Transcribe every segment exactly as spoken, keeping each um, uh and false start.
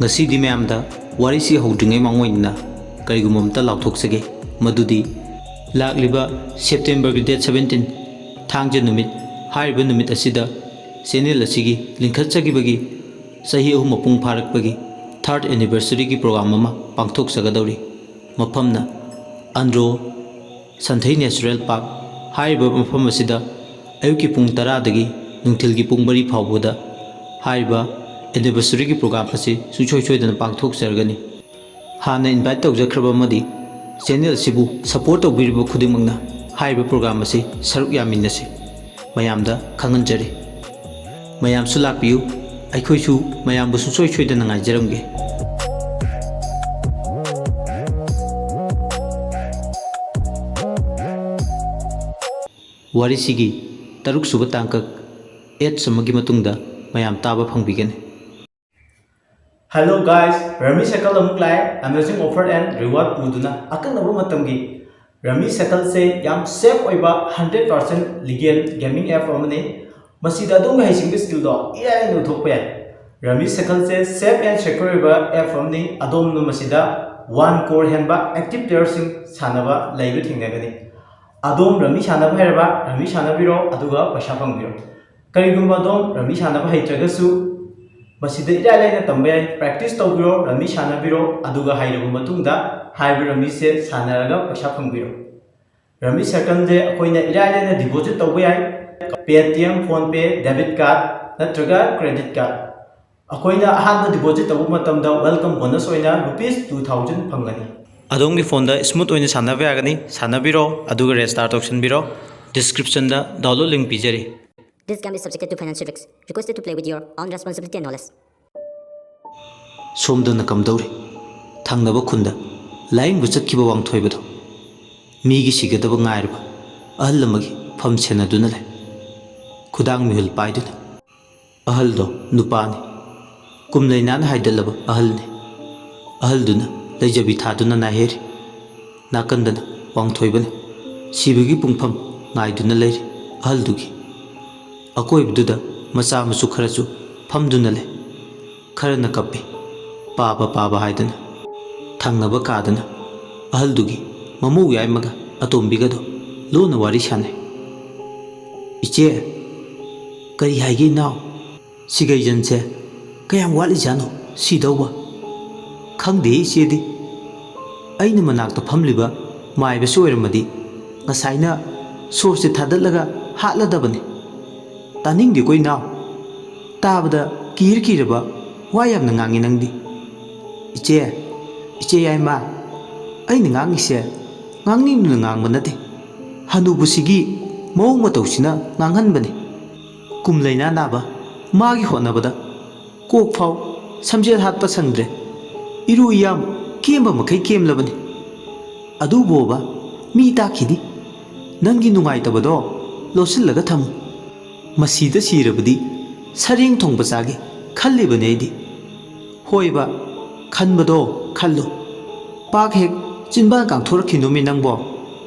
ꯉꯁꯤꯗꯤ ꯃꯌꯥꯝꯗ ꯋꯥꯔꯤꯁꯤ ꯍꯧꯗ꯭ꯔꯤꯉꯩ ꯃꯥꯡꯑꯣꯏꯅꯅ ꯀꯔꯤꯒꯨꯝꯕ ꯑꯃꯇ ꯂꯥꯎꯊꯣꯛꯆꯒꯦ, ꯃꯗꯨꯗꯤ ꯂꯥꯛꯂꯤꯕ ꯁꯦꯞꯇꯦꯝꯕꯔꯒꯤ date seventeen, ꯊꯥꯡꯖ ꯅꯨꯃꯤꯠ, ꯍꯥꯏꯔꯤꯕ ꯅꯨꯃꯤꯠ ꯑꯁꯤꯗ channel ꯑꯁꯤꯒꯤ ꯂꯤꯡꯈꯠꯆꯈꯤꯕꯒꯤ ꯆꯍꯤ ꯑꯍꯨꯝ ꯃꯄꯨꯡ ꯐꯥꯔꯛꯄꯒꯤ third anniversary ꯒꯤ program ꯑꯃ ꯄꯥꯡꯊꯣꯛꯆꯒꯗꯧꯔꯤ꯫ ꯃꯐꯝꯅ ꯑꯟꯗ꯭ꯔꯣ ꯁꯟꯊꯩ Natural Park꯫ ꯍꯥꯏꯔꯤꯕ ꯃꯐꯝ ꯑꯁꯤꯗ ꯑꯌꯨꯛꯀꯤ ꯄꯨꯡ ꯇꯔꯥꯗꯒꯤ ꯅꯨꯡꯊꯤꯜꯒꯤ ꯄꯨꯡ ꯃꯔꯤ ꯐꯥꯎꯕꯗ ꯍꯥꯏꯔꯤꯕ anniversary ꯒꯤ program ꯑꯁꯤ ꯁꯨꯡꯁꯣꯏ ꯁꯣꯏꯗꯅ ꯄꯥꯡꯊꯣꯛꯆꯔꯒꯅꯤ꯫ ꯍꯥꯟꯅ invite ꯇꯧꯖꯈ꯭ꯔꯕ ꯑꯃꯗꯤ channel ꯑꯁꯤꯕꯨ support ꯇꯧꯕꯤꯔꯤꯕ ꯈꯨꯗꯤꯡꯃꯛꯅ ꯍꯥꯏꯔꯤꯕ program ꯑꯁꯤ ꯁꯔꯨꯛ ꯌꯥꯃꯤꯟꯅꯁꯤ, ꯃꯌꯥꯝꯗ ꯈꯪꯍꯟꯖꯔꯤ꯫ ꯃꯌꯥꯝꯁꯨ ꯂꯥꯛꯄꯤꯌꯨ, ꯑꯩꯈꯣꯏꯁꯨ ꯃꯌꯥꯝꯕꯨ ꯁꯨꯡꯁꯣꯏ ꯁꯣꯏꯗꯅ ꯉꯥꯏꯖꯔꯝꯒꯦ꯫ ꯋꯥꯔꯤꯁꯤꯒꯤ ꯇꯔꯨꯛꯁꯨꯕ ꯇꯥꯡꯀꯛ ads ꯑꯃꯒꯤ ꯃꯇꯨꯡꯗ ꯃꯌꯥꯝ ꯇꯥꯕ ꯐꯪꯕꯤꯒꯅꯤ꯫ Hello guys, Rummy Circle ꯑꯃꯨꯛ ꯂꯥꯛꯑꯦ, amazing offer and reward ꯄꯨꯗꯨꯅ꯫ ꯑꯀꯛꯅꯕ ꯃꯇꯝꯒꯤ Rummy Circle ꯁꯦ ꯌꯥꯝ safe ꯑꯣꯏꯕ hundred percent legal gaming app ꯑꯃꯅꯤ꯫ ꯃꯁꯤꯗ ꯑꯗꯣꯝꯒꯤ ꯍꯩꯁꯤꯡꯕ skill ꯗꯣ ꯏꯔꯥꯏ ꯂꯥꯏꯅ ꯎꯠꯊꯣꯛꯄ ꯌꯥꯏ꯫ Rummy Circle say safe and secure ꯑꯣꯏꯕ app ꯑꯃꯅꯤ꯫ ꯑꯗꯣꯝꯅ ꯃꯁꯤꯗ one crore ꯍꯦꯟꯕ active player ꯁꯤꯡ ꯁꯥꯟꯅꯕ ꯂꯩꯕ ꯊꯦꯡꯅꯒꯅꯤ꯫ ꯑꯗꯣꯝ Rummy ꯁꯥꯟꯅꯕ ꯍꯩꯔꯕ, Rummy ꯁꯥꯟꯅꯕꯤꯔꯣ, ꯑꯗꯨꯒ ꯄꯩꯁꯥ ꯐꯪꯕꯤꯔꯣ꯫ ꯀꯔꯤꯒꯨꯝꯕ ꯑꯗꯣꯝ Rummy ꯁꯥꯟꯅꯕ ꯍꯩꯇ꯭ꯔꯒꯁꯨ, ꯃꯁꯤꯗ ꯏꯔꯥꯏ ꯂꯥꯏꯅ ꯇꯝꯕ ꯌꯥꯏ, practice ꯇꯧꯕꯤꯔꯣ, Rummy ꯁꯥꯟꯅꯕꯤꯔꯣ, ꯑꯗꯨꯒ ꯍꯩꯔꯕ ꯃꯇꯨꯡꯗ ꯍꯥꯏꯔꯤꯕ Rummy ꯁꯦ ꯁꯥꯟꯅꯔꯒ ꯄꯩꯁꯥ ꯐꯪꯕꯤꯔꯣ꯫ Rummy Circle ꯁꯦ ꯑꯩꯈꯣꯏꯅ ꯏꯔꯥꯏ ꯂꯥꯏꯅ deposit ꯇꯧꯕ ꯌꯥꯏ, Paytm, PhonePe, debit card ꯅꯠꯇ꯭ꯔꯒ credit card꯫ ꯑꯩꯈꯣꯏꯅ ꯑꯍꯥꯟꯕ deposit ꯇꯧꯕ ꯃꯇꯝꯗ welcome bonus ꯑꯣꯏꯅ rupees two thousand ꯐꯪꯒꯅꯤ꯫ ꯑꯗꯣꯝꯒꯤ phone ꯗ smooth ꯑꯣꯏꯅ ꯁꯥꯟꯅꯕ ꯌꯥꯒꯅꯤ, ꯁꯥꯟꯅꯕꯤꯔꯣ, ꯑꯗꯨꯒ register ꯇꯧꯁꯤꯟꯕꯤꯔꯣ꯫ Description the download link ꯄꯤꯖꯔꯤ꯫ This game is subjected to financial risk. Requested to play with your own responsibility and knowledge. ꯁꯣꯝꯗꯅ ꯀꯝꯗꯧꯔꯤ? ꯊꯪꯅꯕ ꯈꯨꯟꯗ ꯂꯥꯌꯦꯡꯕ ꯆꯠꯈꯤꯕ ꯋꯥꯡꯊꯣꯏꯕꯗꯣ ꯃꯤꯒꯤ ꯁꯤꯒꯗꯕ ꯉꯥꯏꯔꯕ ꯑꯍꯜ ꯑꯃꯒꯤ ꯐꯝ ꯁꯦꯟꯅꯗꯨꯅ ꯂꯩ꯫ ꯈꯨꯗꯥꯡ ꯃꯤꯍꯨꯜ ꯄꯥꯏꯗꯨꯅ꯫ ꯑꯍꯜꯗꯣ ꯅꯨꯄꯥꯅꯤ꯫ ꯀꯨꯝ ꯂꯩꯅꯥꯅ ꯍꯥꯏꯗꯠꯂꯕ ꯑꯍꯜꯅꯤ꯫ ꯑꯍꯜꯗꯨꯅ ꯂꯩꯖꯕꯤ ꯊꯥꯗꯨꯅ ꯅꯥꯍꯦꯔꯤ꯫ ꯅꯥꯀꯟꯗꯅ ꯋꯥꯡꯊꯣꯏꯕꯅ ꯁꯤꯕꯒꯤ ꯄꯨꯡꯐꯝ ꯉꯥꯏꯗꯨꯅ ꯂꯩꯔꯤ꯫ ꯑꯍꯜꯗꯨꯒꯤ ꯑꯀꯣꯏꯕꯗꯨꯗ ꯃꯆꯥ ꯃꯁꯨ ꯈꯔꯁꯨ ꯐꯝꯗꯨꯅ ꯂꯩ꯫ ꯈꯔꯅ ꯀꯞꯄꯤ, ꯄꯥꯕ ꯄꯥꯕ ꯍꯥꯏꯗꯨꯅ ꯊꯪꯅꯕ ꯀꯥꯗꯨꯅ ꯑꯍꯜꯗꯨꯒꯤ ꯃꯃꯧ ꯌꯥꯏꯃꯒ ꯑꯇꯣꯝꯕꯤꯒꯗꯣ ꯂꯣꯟꯅ ꯋꯥꯔꯤ ꯁꯥꯟꯅꯩ꯫ "ꯏꯆꯦ, ꯀꯔꯤ ꯍꯥꯏꯒꯦ ꯏꯅꯥꯎ? ꯁꯤꯒꯩꯖꯟꯁꯦ ꯀꯌꯥꯝ ꯋꯥꯠꯂꯤꯖꯥꯠꯅꯣ ꯁꯤꯗꯧꯕ?" "ꯈꯪꯗꯦ ꯏꯆꯦꯗꯤ꯫ ꯑꯩꯅ ꯃꯅꯥꯛꯇ ꯐꯝꯂꯤꯕ ꯃꯥꯏꯕꯁꯨ ꯑꯣꯏꯔꯝꯃꯗꯤ ꯉꯁꯥꯏꯅ ꯁꯣꯔꯁꯦ ꯊꯥꯗꯠꯂꯒ ꯍꯥꯠꯂꯗꯕꯅꯤ꯫ ꯇꯥꯅꯤꯡꯗꯦꯀꯣ ꯏꯅꯥꯎ꯫ ꯇꯥꯕꯗ ꯀꯤꯔ ꯀꯤꯔꯕ ꯋꯥ ꯌꯥꯝꯅ ꯉꯥꯡꯉꯤ ꯅꯪꯗꯤ꯫ ꯏꯆꯦ, ꯏꯆꯦ ꯌꯥꯏꯃ, ꯑꯩꯅ ꯉꯥꯡꯉꯤꯁꯦ ꯉꯥꯡꯅꯤꯡꯗꯨꯅ ꯉꯥꯡꯕ ꯅꯠꯇꯦ꯫ ꯍꯅꯨꯕꯁꯤꯒꯤ ꯃꯑꯣꯡ ꯃꯇꯧꯁꯤꯅ ꯉꯥꯡꯍꯟꯕꯅꯤ꯫ ꯀꯨꯝ ꯂꯩꯅꯥ ꯅꯥꯕ ꯃꯥꯒꯤ ꯍꯣꯠꯅꯕꯗ ꯀꯣꯛ ꯐꯥꯎ ꯁꯝꯖꯦꯠ ꯍꯥꯠꯄ ꯁꯪꯗ꯭ꯔꯦ꯫ ꯏꯔꯨ ꯏꯌꯥꯝ ꯀꯦꯝꯕ ꯃꯈꯩ ꯀꯦꯝꯂꯕꯅꯤ꯫ ꯑꯗꯨꯕꯨꯕ, ꯃꯤ ꯇꯥꯈꯤꯅꯤ꯫ ꯅꯪꯒꯤ ꯅꯨꯡꯉꯥꯏꯇꯕꯗꯣ ꯂꯣꯠꯁꯤꯜꯂꯒ ꯊꯝꯃꯨ꯫ ꯃꯁꯤꯗ ꯁꯤꯔꯕꯗꯤ ꯁꯔꯦꯡ ꯊꯣꯡꯕ ꯆꯥꯒꯦ ꯈꯜꯂꯤꯕꯅꯦ ꯑꯩꯗꯤ꯫ ꯍꯣꯏꯕ, ꯈꯟꯕꯗꯣ ꯈꯜꯂꯨ꯫ ꯄꯥꯛ ꯍꯦꯛ ꯆꯤꯟꯕꯥꯟ ꯀꯥꯡꯊꯣꯔꯛꯈꯤꯅꯨꯃꯤ ꯅꯪꯕꯣ꯫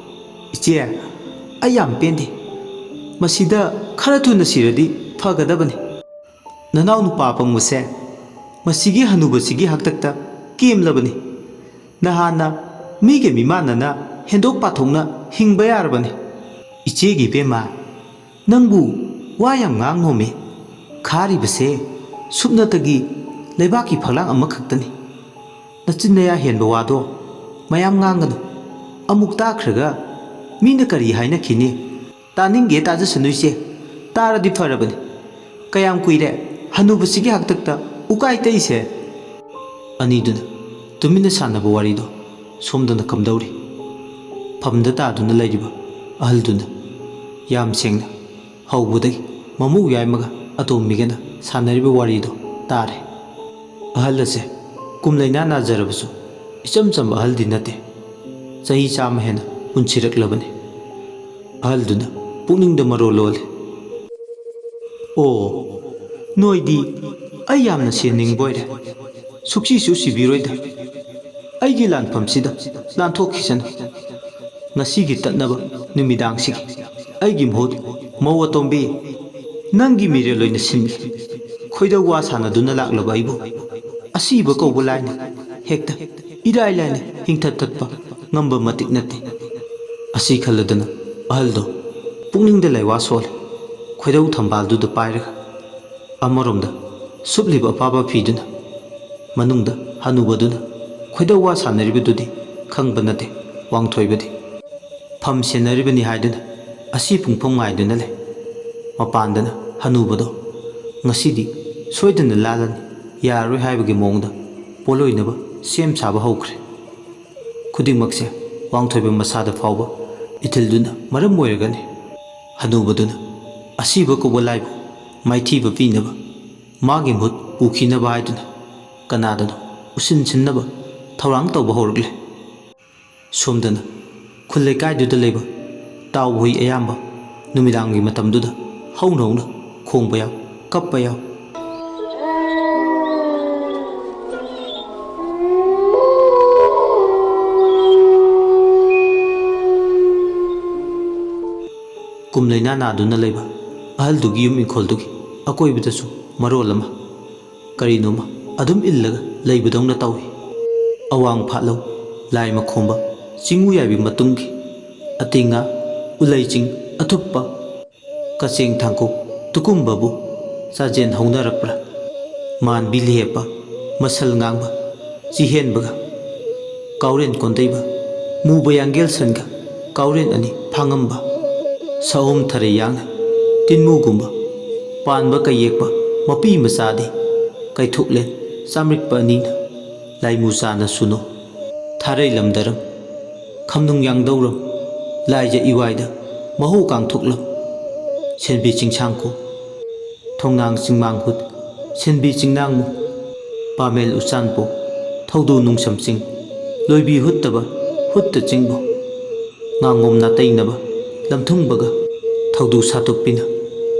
ꯏꯆꯦ, ꯑꯩ ꯌꯥꯝ ꯄꯦꯟꯗꯦ꯫ ꯃꯁꯤꯗ ꯈꯔ ꯊꯨꯅ ꯁꯤꯔꯗꯤ ꯐꯒꯗꯕꯅꯤ꯫ ꯅꯅꯥꯎ ꯅꯨꯄꯥ ꯑꯄꯪꯕꯁꯦ ꯃꯁꯤꯒꯤ ꯍꯅꯨꯕꯁꯤꯒꯤ ꯍꯥꯛꯇꯛꯇ ꯀꯦꯝꯂꯕꯅꯤ꯫ ꯅꯍꯥꯟꯅ ꯃꯤꯒ ꯃꯤꯃꯥꯟꯅꯅ ꯍꯦꯟꯗꯣꯛ ꯄꯥꯊꯣꯛꯅ ꯍꯤꯡꯕ ꯌꯥꯔꯕꯅꯤ꯫ ꯏꯆꯦꯒꯤ ꯏꯕꯦꯝꯃ, ꯅꯪꯕꯨ ꯋꯥ ꯌꯥꯝ ꯉꯥꯡꯅꯣꯃꯤ꯫ ꯈꯥꯔꯤꯕꯁꯦ ꯁꯨꯞꯅꯇꯒꯤ ꯂꯩꯕꯥꯛꯀꯤ ꯐꯛꯂꯥꯡ ꯑꯃꯈꯛꯇꯅꯤ꯫ ꯅꯆꯤꯟ ꯅꯌꯥ ꯍꯦꯟꯕ ꯋꯥꯗꯣ ꯃꯌꯥꯝ ꯉꯥꯡꯒꯅꯨ꯫ ꯑꯃꯨꯛ ꯇꯥꯈ꯭ꯔꯒ ꯃꯤꯅ ꯀꯔꯤ ꯍꯥꯏꯅꯈꯤꯅꯤ? ꯇꯥꯅꯤꯡꯒꯦ ꯇꯥꯖꯁꯅꯨ ꯏꯆꯦ, ꯇꯥꯔꯗꯤ ꯐꯔꯕꯅꯤ꯫ ꯀꯌꯥꯝ ꯀꯨꯏꯔꯦ ꯍꯅꯨꯕꯁꯤꯒꯤ ꯍꯥꯛꯇꯛꯇ ꯎꯀꯥꯏ ꯇꯛꯏꯁꯦ? ꯑꯅꯤꯗꯨꯅ ꯇꯨꯃꯤꯟꯅ ꯁꯥꯟꯅꯕ ꯋꯥꯔꯤꯗꯣ ꯁꯣꯝꯗꯅ ꯀꯝꯗꯧꯔꯤ꯫ ꯐꯝꯗ ꯇꯥꯗꯨꯅ ꯂꯩꯔꯤꯕ ꯑꯍꯜꯗꯨꯅ ꯌꯥꯝ ꯁꯦꯡꯅ ꯍꯧꯕꯗꯒꯤ ꯃꯃꯧ ꯌꯥꯏꯃꯒ ꯑꯇꯣꯝꯕꯤꯒꯅ ꯁꯥꯟꯅꯔꯤꯕ ꯋꯥꯔꯤꯗꯣ ꯇꯥꯔꯦ꯫ ꯑꯍꯜ ꯑꯁꯦ ꯀꯨꯝ ꯂꯩꯅꯥ ꯅꯥꯖꯔꯕꯁꯨ ꯏꯆꯝ ꯆꯝꯕ ꯑꯍꯜꯗꯤ ꯅꯠꯇꯦ꯫ ꯆꯍꯤ ꯆꯥꯝꯃ ꯍꯦꯟꯅ ꯄꯨꯟꯁꯤꯔꯛꯂꯕꯅꯤ꯫ ꯑꯍꯜꯗꯨꯅ ꯄꯨꯛꯅꯤꯡꯗ ꯃꯔꯣꯜ ꯂꯣꯜꯂꯤ꯫ "ꯑꯣ, ꯅꯣꯏꯗꯤ ꯑꯩ ꯌꯥꯝꯅ ꯁꯦꯟꯅꯤꯡꯕ ꯑꯣꯏꯔꯦ꯫ ꯁꯨꯛꯁꯤꯁꯨ ꯁꯤꯕꯤꯔꯣꯏꯗ꯫ ꯑꯩꯒꯤ ꯂꯥꯟꯐꯝꯁꯤꯗ ꯂꯥꯟꯊꯣꯛꯈꯤꯁꯅꯨ꯫ ꯉꯁꯤꯒꯤ ꯇꯠꯅꯕ ꯅꯨꯃꯤꯗꯥꯡꯁꯤꯒꯤ ꯑꯩꯒꯤ ꯃꯍꯨꯠ ꯃꯧ ꯑꯇꯣꯝꯕꯤ ꯅꯪꯒꯤ ꯃꯤꯔꯦꯜ ꯑꯣꯏꯅ ꯁꯤꯟꯒꯦ꯫ ꯈꯣꯏꯗꯧ ꯋꯥ ꯁꯥꯟꯅꯗꯨꯅ ꯂꯥꯛꯂꯕ ꯑꯩꯕꯨ ꯑꯁꯤꯕ ꯀꯧꯕ ꯂꯥꯏꯅ ꯍꯦꯛꯇ ꯏꯔꯥꯏ ꯂꯥꯏꯅ ꯍꯤꯡꯊꯠ ꯊꯠꯄ ꯉꯝꯕ ꯃꯇꯤꯛ ꯅꯠꯇꯦ꯫ ꯑꯁꯤ ꯈꯜꯂꯗꯅ ꯑꯍꯜꯗꯣ ꯄꯨꯛꯅꯤꯡꯗ ꯂꯩꯋꯥ ꯁꯣꯜꯂꯦ꯫ ꯈꯣꯏꯗꯧ ꯊꯝꯕꯥꯜꯗꯨꯗ ꯄꯥꯏꯔꯒ ꯑꯃꯔꯣꯝꯗ ꯁꯨꯞꯂꯤꯕ ꯑꯄꯥꯕ ꯐꯤꯗꯨꯅ ꯃꯅꯨꯡꯗ ꯍꯅꯨꯕꯗꯨꯅ ꯈꯣꯏꯗꯧ ꯋꯥ ꯁꯥꯟꯅꯔꯤꯕꯗꯨꯗꯤ ꯈꯪꯕ ꯅꯠꯇꯦ ꯋꯥꯡꯊꯣꯏꯕꯗꯤ꯫ ꯐꯝ ꯁꯦꯟꯅꯔꯤꯕꯅꯤ ꯍꯥꯏꯗꯨꯅ ꯑꯁꯤ ꯄꯨꯡꯐꯝ ꯉꯥꯏꯗꯨꯅ ꯂꯩ꯫ ꯃꯄꯥꯟꯗꯅ ꯍꯅꯨꯕꯗꯣ ꯉꯁꯤꯗꯤ ꯁꯣꯏꯗꯅ ꯂꯥꯜꯂꯅꯤ, ꯌꯥꯔꯔꯣꯏ ꯍꯥꯏꯕꯒꯤ ꯃꯑꯣꯡꯗ ꯄꯣꯠꯂꯣꯏꯅꯕ ꯁꯦꯝ ꯁꯥꯕ ꯍꯧꯈ꯭ꯔꯦ꯫ ꯈꯨꯗꯤꯡꯃꯛꯁꯦ ꯋꯥꯡꯊꯣꯏꯕ ꯃꯁꯥꯗ ꯐꯥꯎꯕ ꯏꯊꯤꯜꯗꯨꯅ ꯃꯔꯝ ꯑꯣꯏꯔꯒꯅꯤ꯫ ꯍꯅꯨꯕꯗꯨꯅ ꯑꯁꯤꯕ ꯀꯧꯕ ꯂꯥꯏꯕꯨ ꯃꯥꯏꯊꯤꯕ ꯄꯤꯅꯕ ꯃꯥꯒꯤ ꯃꯍꯨꯠ ꯄꯨꯈꯤꯅꯕ ꯍꯥꯏꯗꯨꯅ ꯀꯅꯥꯗꯅꯣ ꯎꯁꯤꯟꯁꯤꯟꯅꯕ ꯊꯧꯔꯥꯡ ꯇꯧꯕ ꯍꯧꯔꯛꯂꯦ꯫ ꯁꯣꯝꯗꯅ ꯈꯨꯜ ꯂꯩꯀꯥꯏꯗꯨꯗ ꯂꯩꯕ ꯇꯥꯎꯕ ꯍꯨꯏ ꯑꯌꯥꯝꯕ ꯅꯨꯃꯤꯗꯥꯡꯒꯤ ꯃꯇꯝꯗꯨꯗ ꯍꯧꯅ ꯍꯧꯅ ꯈꯣꯡꯕ ꯌꯥꯎ, ꯀꯞꯄ ꯌꯥꯎ꯫ ꯀꯨꯝ ꯂꯥꯏꯅꯥ ꯅꯥꯗꯨꯅ ꯂꯩꯕ ꯑꯍꯜꯗꯨꯒꯤ ꯌꯨꯝ ꯏꯪꯈꯣꯜꯗꯨꯒꯤ ꯑꯀꯣꯏꯕꯗꯁꯨ ꯃꯔꯣꯜ ꯑꯃ ꯀꯔꯤꯅꯣꯃ ꯑꯗꯨꯝ ꯏꯜꯂꯒ ꯂꯩꯕꯗꯧꯅ ꯇꯧꯏ꯫ ꯑꯋꯥꯡ ꯐꯥꯠꯂꯧ, ꯂꯥꯏ ꯃꯈꯣꯝꯕ, ꯆꯤꯡꯉꯨ ꯌꯥꯏꯕꯤ ꯃꯇꯨꯡꯒꯤ ꯑꯇꯤꯡꯉꯥ, ꯎꯂꯩ ꯆꯤꯡ ꯑꯊꯨꯞꯄ, ꯀꯆꯦꯡ ꯊꯥꯡꯀꯨ ꯇꯨꯀꯨꯝꯕꯕꯨ ꯆꯥꯖꯦꯟ ꯍꯧꯅꯔꯛꯄ꯭ꯔꯥ? ꯃꯥꯟꯕꯤ ꯂꯤꯍꯦꯞꯄ, ꯃꯁꯜ ꯉꯥꯡꯕ, ꯆꯤꯍꯦꯟꯕꯒ ꯀꯥꯎꯔꯦꯟ ꯀꯣꯟꯗꯩꯕ, ꯃꯨꯕ ꯌꯥꯡꯒꯦꯜ ꯁꯟꯒ ꯀꯥꯎꯔꯦꯟ ꯑꯅꯤ ꯐꯥꯡꯉꯝꯕ, ꯁꯑꯣꯝ ꯊꯔꯩ ꯌꯥꯡꯅ ꯇꯤꯟꯃꯨꯒꯨꯝꯕ ꯄꯥꯟꯕ ꯀꯩꯌꯦꯛꯄ ꯃꯄꯤ ꯃꯆꯥꯗꯤ ꯀꯩꯊꯣꯛꯂꯦꯟ ꯆꯥꯝꯔꯤꯛꯄ ꯑꯅꯤꯅ ꯂꯥꯏꯃꯨ ꯆꯥꯅ ꯁꯨꯅꯣ ꯊꯥꯔꯩ ꯂꯝꯗꯔꯝ ꯈꯝꯅꯨꯡ ꯌꯥꯡꯗꯧꯔꯝ ꯂꯥꯏꯖ ꯏꯋꯥꯏꯗ ꯃꯍꯨ ꯀꯥꯡꯊꯣꯛꯂꯝ ꯁꯦꯟꯕꯤ ꯆꯤꯡꯁꯥꯡꯈꯣ ꯊꯣꯡꯅꯥꯡ ꯆꯤꯡꯃꯥꯡ ꯍꯨꯠ ꯁꯦꯟꯕꯤ ꯆꯤꯡꯅꯥꯡꯃꯨ ꯄꯥꯃꯦꯜ ꯎꯆꯥꯟꯄꯣ ꯊꯧꯗꯨ ꯅꯨꯡꯁꯝ ꯆꯤꯡ ꯂꯣꯏꯕꯤ ꯍꯨꯠꯇꯕ ꯍꯨꯠꯇ ꯆꯤꯡꯕꯣ ꯉꯥꯉꯣꯝ ꯅꯥꯇꯩꯅꯕ ꯂꯝꯊꯨꯡꯕꯒ ꯊꯧꯗꯨ ꯁꯥꯇꯣꯛꯄꯤꯅ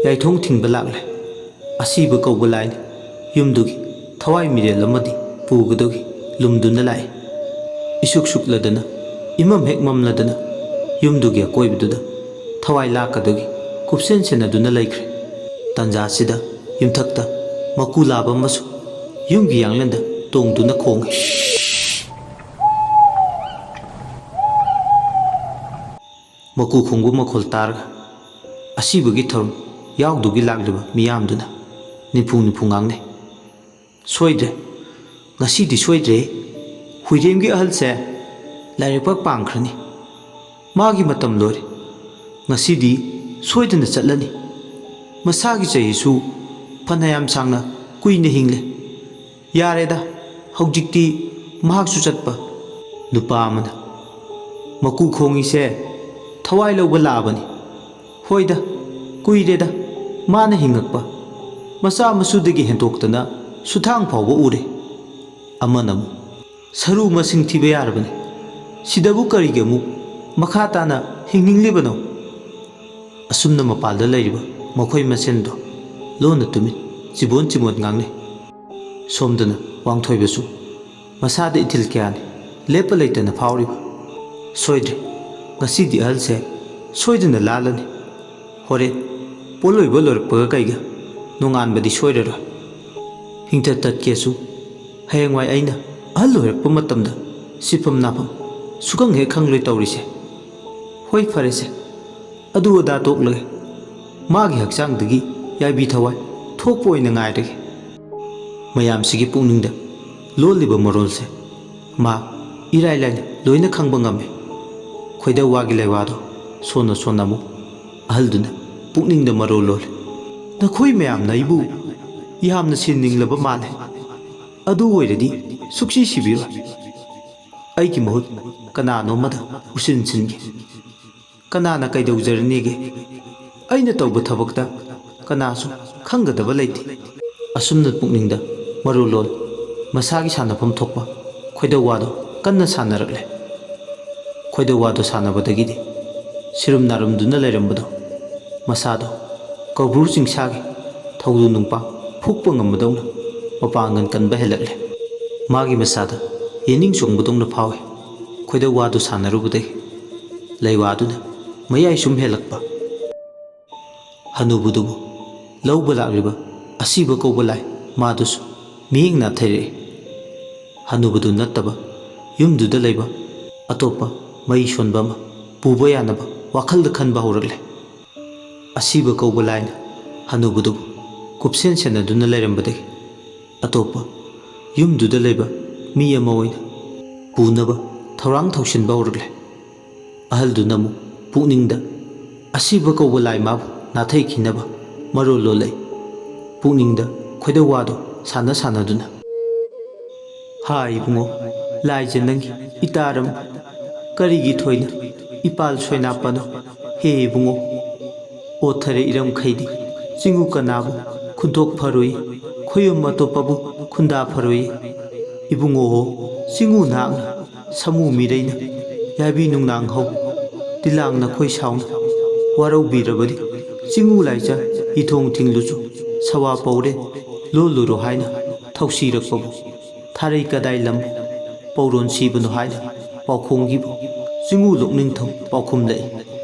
ꯌꯥꯏꯊꯣꯡ ꯊꯤꯡꯕ ꯂꯥꯛꯂꯦ꯫ ꯑꯁꯤꯕ ꯀꯧꯕ ꯂꯥꯏꯅ ꯌꯨꯝꯗꯨꯒꯤ ꯊꯋꯥꯏ ꯃꯤꯔꯦꯜ ꯑꯃꯗꯤ ꯄꯨꯒꯗꯨꯒꯤ ꯂꯨꯝꯗꯨꯅ ꯂꯥꯛꯏ꯫ ꯏꯁꯨꯛ ꯁꯨꯛꯂꯗꯅ ꯏꯃꯝ ꯍꯦꯛ ꯃꯝꯂꯗꯅ ꯌꯨꯝꯗꯨꯒꯤ ꯑꯀꯣꯏꯕꯗꯨꯗ ꯊꯋꯥꯏ ꯂꯥꯛꯀꯗꯨꯒꯤ ꯀꯨꯞꯁꯦꯟ ꯁꯦꯟꯅꯗꯨꯅ ꯂꯩꯈ꯭ꯔꯦ꯫ ꯇꯟꯖꯥꯁꯤꯗ ꯌꯨꯝꯊꯛꯇ ꯃꯀꯨ ꯂꯥꯕ ꯑꯃꯁꯨ ꯌꯨꯝꯒꯤ ꯌꯥꯡꯂꯦꯟꯗ ꯇꯣꯡꯗꯨꯅ ꯈꯣꯡꯏ꯫ ꯃꯀꯨ ꯈꯣꯡꯕ ꯃꯈꯣꯜ ꯇꯥꯔꯒ ꯑꯁꯤꯕꯒꯤ ꯊꯧꯔꯝ ꯌꯥꯎꯗꯨꯒꯤ ꯂꯥꯛꯂꯤꯕ ꯃꯤꯌꯥꯝꯗꯨꯅ ꯅꯤꯝꯐꯨ ꯅꯤꯝꯐꯨ ꯉꯥꯡꯅꯩ꯫ "ꯁꯣꯏꯗ꯭ꯔꯦ, ꯉꯁꯤꯗꯤ ꯁꯣꯏꯗ꯭ꯔꯦ꯫ ꯍꯨꯏꯔꯦꯝꯒꯤ ꯑꯍꯜꯁꯦ ꯂꯥꯏꯔꯩꯄꯥꯛ ꯄꯥꯡꯈ꯭ꯔꯅꯤ꯫ ꯃꯥꯒꯤ ꯃꯇꯝ ꯂꯣꯏꯔꯦ꯫ ꯉꯁꯤꯗꯤ ꯁꯣꯏꯗꯅ ꯆꯠꯂꯅꯤ꯫ ꯃꯁꯥꯒꯤ ꯆꯍꯤꯁꯨ ꯐꯅꯌꯥꯝ ꯁꯥꯡꯅ ꯀꯨꯏꯅ ꯍꯤꯡꯂꯦ꯫ ꯌꯥꯔꯦꯗ, ꯍꯧꯖꯤꯛꯇꯤ ꯃꯍꯥꯛꯁꯨ ꯆꯠꯄ"꯫ ꯅꯨꯄꯥ ꯑꯃꯅ, "ꯃꯀꯨ ꯈꯣꯡꯉꯤꯁꯦ ꯊꯋꯥꯏ ꯂꯧꯕ ꯂꯥꯛꯑꯕꯅꯤ꯫ ꯍꯣꯏꯗ, ꯀꯨꯏꯔꯦꯗ ꯃꯥꯅ ꯍꯤꯡꯉꯛꯄ꯫ ꯃꯆꯥ ꯃꯁꯨꯗꯒꯤ ꯍꯦꯟꯗꯣꯛꯇꯅ ꯁꯨꯊꯥꯡ ꯐꯥꯎꯕ ꯎꯔꯦ"꯫ ꯑꯃꯅ ꯑꯃꯨꯛ, "ꯁꯔꯨ ꯃꯁꯤꯡ ꯊꯤꯕ ꯌꯥꯔꯕꯅꯤ꯫ ꯁꯤꯗꯕꯨ ꯀꯔꯤꯒꯤ ꯑꯃꯨꯛ ꯃꯈꯥ ꯇꯥꯅ ꯍꯤꯡꯅꯤꯡꯂꯤꯕꯅꯣ?" ꯑꯁꯨꯝꯅ ꯃꯄꯥꯜꯗ ꯂꯩꯔꯤꯕ ꯃꯈꯣꯏ ꯃꯁꯦꯟꯗꯣ ꯂꯣꯟꯅ ꯇꯨꯃꯤꯟ, ꯆꯤꯕꯣꯟ ꯆꯤꯕꯣꯟ ꯉꯥꯡꯅꯩ꯫ ꯁꯣꯝꯗꯅ ꯋꯥꯡꯊꯣꯏꯕꯁꯨ ꯃꯁꯥꯗ ꯏꯊꯤꯜ ꯀꯌꯥꯅꯤ ꯂꯦꯞꯄ ꯂꯩꯇꯅ ꯐꯥꯎꯔꯤꯕ꯫ "ꯁꯣꯏꯗ꯭ꯔꯦ, ꯉꯁꯤꯗꯤ ꯑꯍꯜꯁꯦ ꯁꯣꯏꯗꯅ ꯂꯥꯜꯂꯅꯤ꯫ ꯍꯣꯔꯦꯟ ꯄꯣꯠꯂꯣꯏꯕ ꯂꯣꯏꯔꯛꯄꯒ ꯀꯩꯒ ꯅꯣꯡꯉꯥꯟꯕꯗꯤ ꯁꯣꯏꯔꯔꯣꯏ꯫ ꯍꯤꯡꯊ ꯇꯠꯀꯦꯁꯨ ꯍꯌꯦꯡꯋꯥꯏ ꯑꯩꯅ ꯑꯍꯜ ꯑꯣꯏꯔꯛꯄ ꯃꯇꯝꯗ ꯁꯤꯐꯝ ꯅꯥꯐꯝ ꯁꯨꯈꯪ ꯍꯦꯛ ꯈꯪꯂꯣꯏ ꯇꯧꯔꯤꯁꯦ꯫ ꯍꯣꯏ, ꯐꯔꯦꯁꯦ, ꯑꯗꯨ ꯑꯗꯥ ꯇꯣꯛꯂꯒꯦ꯫ ꯃꯥꯒꯤ ꯍꯛꯆꯥꯡꯗꯒꯤ ꯌꯥꯏꯕꯤ ꯊꯋꯥꯏ ꯊꯣꯛꯄ ꯑꯣꯏꯅ ꯉꯥꯏꯔꯒꯦ"꯫ ꯃꯌꯥꯝꯁꯤꯒꯤ ꯄꯨꯛꯅꯤꯡꯗ ꯂꯣꯜꯂꯤꯕ ꯃꯔꯣꯜꯁꯦ ꯃꯥ ꯏꯔꯥꯏ ꯂꯥꯏꯅ ꯂꯣꯏꯅ ꯈꯪꯕ ꯉꯝꯃꯤ꯫ ꯈꯣꯏꯗꯧ ꯋꯥꯒꯤ ꯂꯩꯋꯥꯗꯣ ꯁꯣꯟꯅ ꯁꯣꯟꯅ ꯑꯃꯨꯛ ꯑꯍꯜꯗꯨꯅ ꯄꯨꯛꯅꯤꯡꯗ ꯃꯔꯣꯜ ꯂꯣꯜꯂꯤ꯫ "ꯅꯈꯣꯏ ꯃꯌꯥꯝꯅ ꯑꯩꯕꯨ ꯌꯥꯝꯅ ꯁꯤꯟꯅꯤꯡꯂꯕ ꯃꯥꯜꯂꯦ꯫ ꯑꯗꯨ ꯑꯣꯏꯔꯗꯤ ꯁꯨꯛꯁꯤ ꯁꯤꯕꯤꯔꯣꯏ꯫ ꯑꯩꯒꯤ ꯃꯍꯨꯠ ꯀꯅꯥꯅꯣ ꯑꯃꯗ ꯎꯁꯤꯟ ꯁꯤꯟꯒꯦ꯫ ꯀꯅꯥꯅ ꯀꯩꯗꯧꯖꯔꯅꯤꯒꯦ? ꯑꯩꯅ ꯇꯧꯕ ꯊꯕꯛꯇ ꯀꯅꯥꯁꯨ ꯈꯪꯒꯗꯕ ꯂꯩꯇꯦ"꯫ ꯑꯁꯨꯝꯅ ꯄꯨꯛꯅꯤꯡꯗ ꯃꯔꯣꯜ ꯂꯣꯜ ꯃꯁꯥꯒꯤ ꯁꯥꯟꯅꯐꯝ ꯊꯣꯛꯄ ꯈꯣꯏꯗꯧ ꯋꯥꯗꯣ ꯀꯟꯅ ꯁꯥꯟꯅꯔꯛꯂꯦ꯫ ꯈꯣꯏꯗꯧ ꯋꯥꯗꯣ ꯁꯥꯟꯅꯕꯗꯒꯤꯗꯤ ꯁꯤꯔꯨꯝ ꯅꯥꯔꯨꯝꯗꯨꯅ ꯂꯩꯔꯝꯕꯗꯣ ꯃꯁꯥꯗꯣ ꯀꯧꯕ꯭ꯔꯨ ꯆꯤꯡꯁꯥꯒꯤ ꯊꯧꯗꯨ ꯅꯨꯡꯄꯥꯛ ꯐꯨꯛꯄ ꯉꯝꯕꯗꯧꯅ ꯃꯄꯥꯡꯒꯜ ꯀꯟꯕ ꯍꯦꯜꯂꯛꯂꯦ꯫ ꯃꯥꯒꯤ ꯃꯁꯥꯗ ꯌꯦꯅꯤꯡ ꯆꯣꯡꯕꯗꯧꯅ ꯐꯥꯎꯏ꯫ ꯈꯣꯏꯗꯧ ꯋꯥꯗꯨ ꯁꯥꯟꯅꯔꯨꯕꯗꯒꯤ ꯂꯩꯋꯥꯗꯨꯅ ꯃꯌꯥꯏ ꯁꯨꯝ ꯍꯦꯜꯂꯛꯄ꯫ ꯍꯅꯨꯕꯗꯨꯕꯨ ꯂꯧꯕ ꯂꯥꯛꯂꯤꯕ ꯑꯁꯤꯕ ꯀꯧꯕ ꯂꯥꯏ ꯃꯥꯗꯨꯁꯨ ꯃꯤꯠꯌꯦꯡ ꯅꯥꯊꯩꯔꯛꯏ꯫ ꯍꯅꯨꯕꯗꯨ ꯅꯠꯇꯕ ꯌꯨꯝꯗꯨꯗ ꯂꯩꯕ ꯑꯇꯣꯞꯄ ꯃꯩ ꯁꯣꯟꯕ ꯑꯃ ꯄꯨꯕ ꯌꯥꯅꯕ ꯋꯥꯈꯜꯗ ꯈꯟꯕ ꯍꯧꯔꯛꯂꯦ꯫ ꯑꯁꯤꯕ ꯀꯧꯕ ꯂꯥꯏꯅ ꯍꯅꯨꯕꯗꯨꯕꯨ ꯀꯨꯞꯁꯦꯟ ꯁꯦꯟꯅꯗꯨꯅ ꯂꯩꯔꯝꯕꯗꯒꯤ ꯑꯇꯣꯞꯄ ꯌꯨꯝꯗꯨꯗ ꯂꯩꯕ ꯃꯤ ꯑꯃ ꯑꯣꯏꯅ ꯄꯨꯅꯕ ꯊꯧꯔꯥꯡ ꯊꯧꯁꯤꯟꯕ ꯍꯧꯔꯛꯂꯦ꯫ ꯑꯍꯜꯗꯨꯅ ꯑꯃꯨꯛ ꯄꯨꯛꯅꯤꯡꯗ ꯑꯁꯤꯕ ꯀꯧꯕ ꯂꯥꯏ ꯃꯥꯕꯨ ꯅꯥꯊꯩꯈꯤꯅꯕ ꯃꯔꯣꯜ ꯂꯣꯜꯂꯛꯏ꯫ ꯄꯨꯛꯅꯤꯡꯗ ꯈꯣꯏꯗꯧ ꯋꯥꯗꯨ ꯁꯥꯟꯅ ꯁꯥꯟꯅꯗꯨꯅ, "ꯍꯥ ꯏꯕꯨꯡꯉꯣ, ꯂꯥꯏꯖ ꯅꯪꯒꯤ ꯏꯇꯥꯔꯝ, ꯀꯔꯤꯒꯤ ꯊꯣꯏꯅ ꯏꯄꯥꯜ ꯁꯣꯏꯅꯥꯄꯅꯣ? ꯍꯦ ꯏꯕꯨꯡꯉꯣ, ꯑꯣꯊꯔꯦ ꯏꯔꯝꯈꯩꯗꯤ ꯆꯤꯡꯉꯨ ꯀꯅꯥꯕꯨ ꯈꯨꯟꯗꯣꯛ ꯐꯔꯣꯏ, ꯈꯣꯌꯨꯝ ꯑꯇꯣꯞꯄꯕꯨ ꯈꯨꯟꯗꯥ ꯐꯔꯣꯏ꯫ ꯏꯕꯨꯡꯉꯣ ꯍꯣ, ꯆꯤꯡꯉꯨ ꯅꯍꯥꯛꯅ ꯁꯃꯨ ꯃꯤꯔꯩꯅ ꯌꯥꯏꯕꯤ ꯅꯨꯡꯅꯥꯡ ꯍꯧ, ꯇꯤꯂꯥꯡꯅ ꯈꯣꯏ ꯁꯥꯎꯅ ꯋꯥꯔꯧꯕꯤꯔꯕꯗꯤ, ꯆꯤꯡꯉꯨ ꯂꯥꯏꯖ ꯏꯊꯣꯡ ꯊꯤꯡꯂꯨꯆꯨ, ꯁꯋꯥ ꯄꯧꯔꯦ ꯂꯣꯜꯂꯨꯔꯣ ꯍꯥꯏꯅ ꯊꯧꯁꯤꯔꯛꯄꯕꯨ, ꯊꯥꯔꯩ ꯀꯗꯥꯏ ꯂꯝ ꯄꯧꯔꯣꯟ ꯁꯤꯕꯅꯣ ꯍꯥꯏꯅ ꯄꯥꯎꯈꯣꯡꯒꯤꯕꯨ ꯆꯤꯡꯉꯨ ꯂꯣꯛꯅꯤꯡꯊꯧ ꯄꯥꯎꯈꯨꯝꯂꯛꯏ꯫